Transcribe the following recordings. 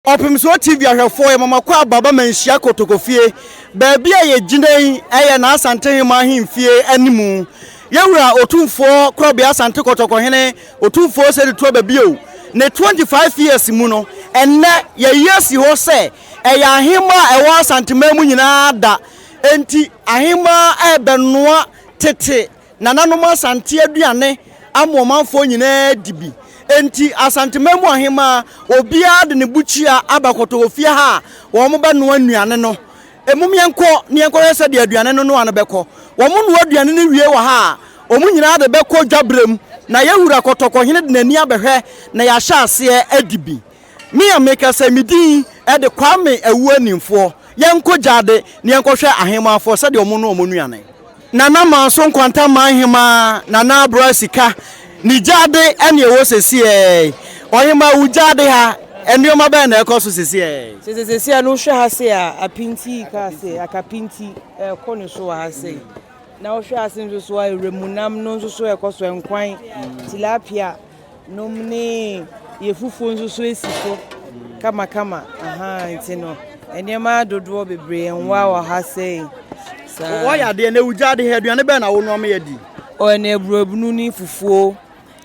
Ɔpemsoɔ TV ahwɛfoɔ yɛ mama kɔ aba ba Manhyia Kotokofie. Baabi a yɛgyina yi yɛ N'Asantehema ahemfie animu. Yɛwura Otumfoɔ Korɔbea Asante Kɔtɔkɔhene Otumfoɔ Osei Tutu aba bio. Ne 25 years mu no, ɛnnɛ yɛayi asi hɔ sɛ ɛyɛ ahemmaa a ɛwɔ Asanteman mu nyinaa da. Enti ahemmaa rebɛnoa tete Nananom Asante aduane ama ɔmanfoɔ nyinaa adi bi. Enti Asanteman mu ahemaa, obiara de ne bukyia aba kɔtɔwɔfie ha a wɔbɛnoa nnuane no. Mmom yɛnkɔ na yɛnkɔhwɛ sɛdeɛ aduane no noa no bɛkɔ. Wɔnoa aduane no wie wɔ ha a, wɔn nyinaa de bɛkɔ dwaberem na yɛn wura Kɔtɔkɔhene de n'ani abɛhwɛ na yɛahyɛ aseɛ adi bi. Me a mekasa yi, me din de Kwame Awuanimfoɔ. Yɛnkɔ gyaade na yɛnkɔhwɛ ahemaafoɔ sɛdeɛ wɔnoa wɔn nnuane. Nana Manso Nkwanta Man Hemaa Nana Abra Sika ne gyaade ɛne ɛwɔ sesiɛɛ. Ɔhemaa wo gyaade ha nnoɔma bɛn na ɛkɔ so sesiɛɛ? Sese sesiɛ no wohwɛ ha sei a apinti kaa sei akapinti ɛkɔ ne so wɔ ha sei na wohwɛ ase nso so a ewuramunam no nso so ɛkɔ so nkwan tilapia Nom ne yɛ fufuo nso so esi so kamakama ahaa nti no nneɛma dodoɔ bebree nwa wɔ ha sei saa. Wɔyɛ adeɛ na ewu gya ade ha aduane bɛn na wonoa ma yɛdi? O ɛnna aburoabunu ne fufuo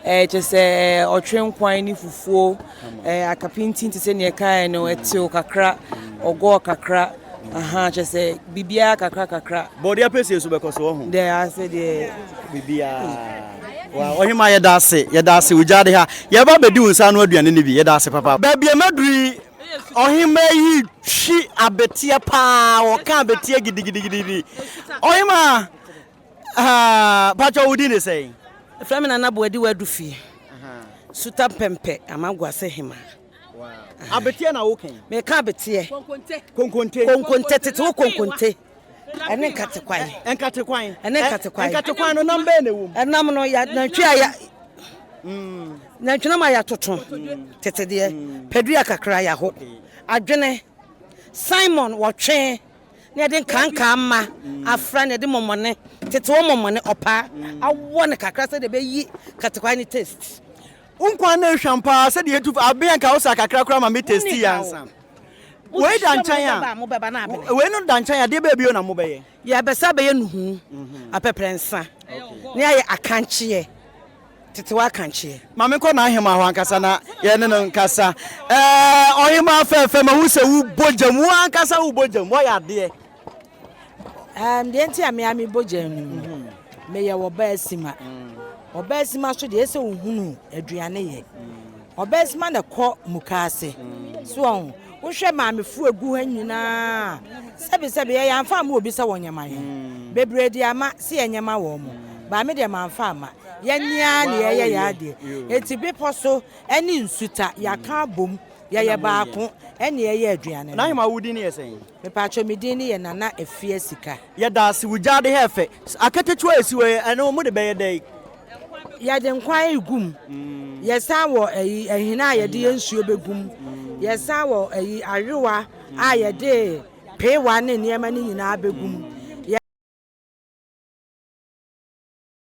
ɛɛ kyɛ sɛ ɔtwe nkwan ne fufuo ɛɛ akapintin te sɛ nea ɛkaeɛ no ɛtew kakra ɔgɔɔ kakra. Ahaa kyerɛ sɛ biribiara kakra kakra. Bɔde apɛsie nso bɛkɔ so ɔho. Dɛ ase deɛ. Biribiara. Wow, ɔhema yɛda ase, yɛda ase wo gyaade ha. Yɛba bɛdi wo nsa ano aduane no bi, yɛda ase papa. Baabi a maduru yi, ɔhema yi twi abeteɛ paa, ɔka abeteɛ gidigidigidi. Ɔhema, ah, pakyɛ wo din ne sɛn? Frɛ me Nana Boadi Wadu Fie, Suta Mpɛmpɛ, Amaguase Hema. Abeteɛ na woka yi? Meka abeteɛ. Konkonte. Konkonte tete wo konkonte. Ɛne nkate kwan. Nkate kwan. Ɛne nkate kwan. Nkate kwan no nam bɛyɛ na ɛwom. Ɛnam no ya nantwi a ya. Mm. Nantwi nam a yɛatoto. Tete deɛ. Mm. Padua kakra yɛaho. Adwene. Simon wɔtwe. Na yɛde nkankaa mma afra na yɛde mɔmɔne tete wɔ mɔmɔne ɔpaa awɔ ne kakra sɛdeɛ ɛbɛyi katekwan ne taste. Wo nkwa nna ehwam paa sɛdeɛ etu fa aben anka wo sa kakra koraa ma me tasty yɛ ansa. Wei da nkyɛn a, wei no da nkyɛn a, deɛ bɛɛ bio na mobɛyɛ? Yɛbɛsa bɛyɛ nuhu, apɛprɛnsa, ne ayɛ akankyeɛ, tetewa akankyeɛ. Ma menkɔ n'ahemaa hɔ ankasa na yɛne no nkasa. Ɛɛ, ɔhemaa fɛɛfɛ, mahu sɛ wobɔ gyam, wo ankasa wobɔ gyam, woayɛ adeɛ. Ɛɛm, deɛ nti a me ara mebɔ gya no mu, meyɛ ɔbaa sima. Ɔbaa sima so deɛ ɛsɛ wohunu aduane yɛ. Ɔbaa sima na ɛkɔ muka ase. So ɔho, wohwɛ maamefo egu ha nyinaa, sɛbesɛbe yɛ yɛamfa amma obi sɛ wɔnyɛ ma yɛn. Bebree de ama sɛ yɛnyɛ ma wɔn mo, but me deɛ mamfa amma. Yɛn ara na yɛyɛ yɛn adeɛ. Enti bepɔ so ne nsuta, yɛaka abom, yɛyɛ baako ɛna yɛyɛ aduane no. N'ahema wo din yɛ sɛn? Mepatwɔ me din ne yɛ Nana Afia Sika. Yɛdaase wo gyaade hɛ fɛ. Aketekyua a esi hɔ yi ɛno mo de bɛyɛ dɛn? Yɛde nkwan regu mu. Yɛsan wɔ ɛyi ahina a yɛde yɛ nsuo bɛgu mu. Yɛsan wɔ ɛyi ayowa a yɛde peewa ne nneɛma no nyinaa bɛgu mu.